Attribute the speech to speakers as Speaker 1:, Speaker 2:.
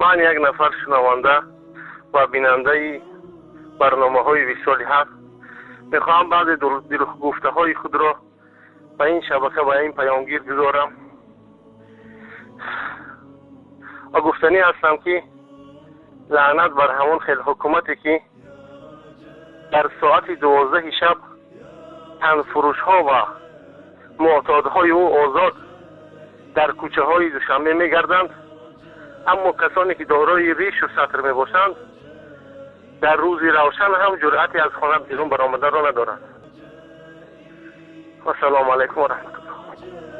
Speaker 1: Ман як нафар шунаванда ва бинандаи барномаҳои Висоли Ҳақ мехоҳам баъзе дилгуфтаҳои худро ба ин шабака, ба ин паёмгир гузорам ва гуфтанӣ ҳастам, ки лаънат бар ҳамон хел ҳукумате, ки дар соати 12-и шаб танфурӯшҳо ва муътодҳои ӯ озод дар кӯчаҳои Душанбе мегарданд, аммо касоне ки дорои ришу сатр мебошанд, дар рӯзи равшан ҳам ҷуръате аз хона берун баромаданро надоранд. Вассалому алайкум ва раҳматуллоҳ.